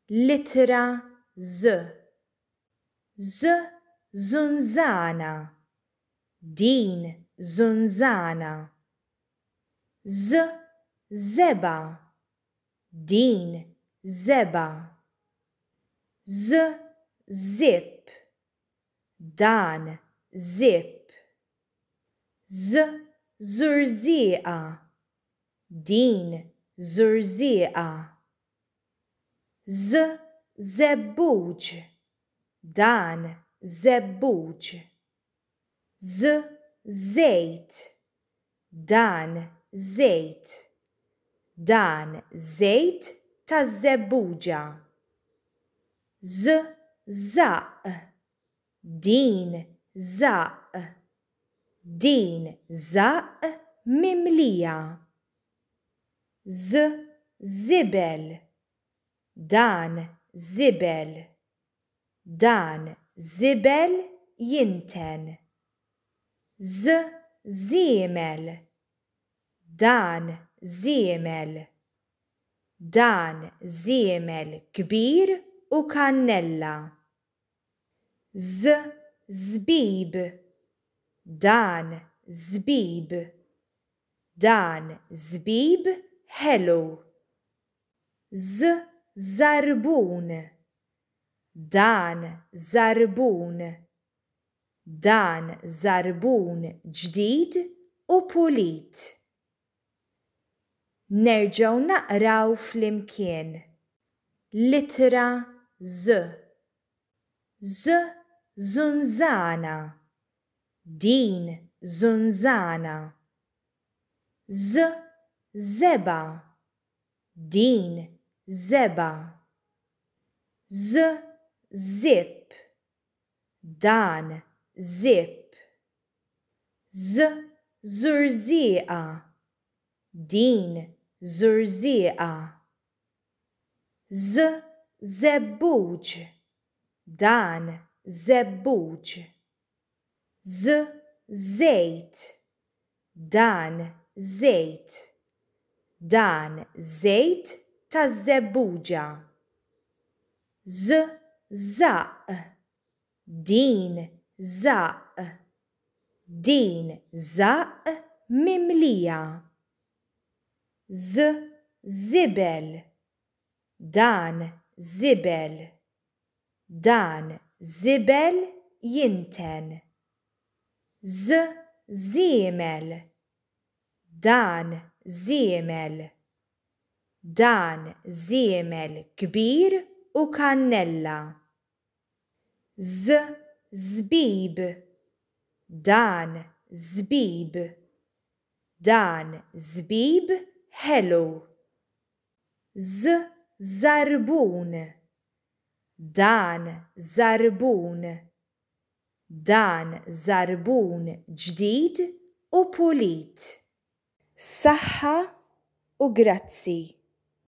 L-ittra Z. Z żunżana. Din żunżana. Z żebgħa. Din żebgħa. Z żipp. Dan żipp. Z żurżieqa. Din żurżieqa. Z żebbuġ. Dan żebbuġ. Z żejt. Dan żejt. Dan żejt taż-żebbuġa. Z żaqq. Din żaqq. Din żaqq mimlija. Z żibel. Dan żibel. Dan żibel jinten. Z żiemel. Dan żiemel. Dan żiemel kbir u kannella. Z żbib. Dan żbib. Dan żbib ħelu. Z żarbun. Dan żarbun. Dan żarbun ġdid u pulit. Nerġgħu naqraw flimkien. L-ittra Z. Z żunżana. Din żunżana. Z żebgħa. Din żebgħa. Z żipp. Dan żipp. Z żurżieqa. Din żurżieqa. Z żebbuġ. Dan żebbuġ. Z żejt. Dan żejt. Dan żejt taż-żebbuġa. Z żaqq. Din żaqq. Din żaqq mimlija. Z żibel. Dan żibel. Dan żibel jinten. Z żiemel. Dan żiemel. Dan żiemel kbir u kannella. Z żbib. Dan żbib. Dan żbib ħelu. Z żarbun. Dan żarbun. Dan żarbun ġdid u pulit. Saħħa u grazzi.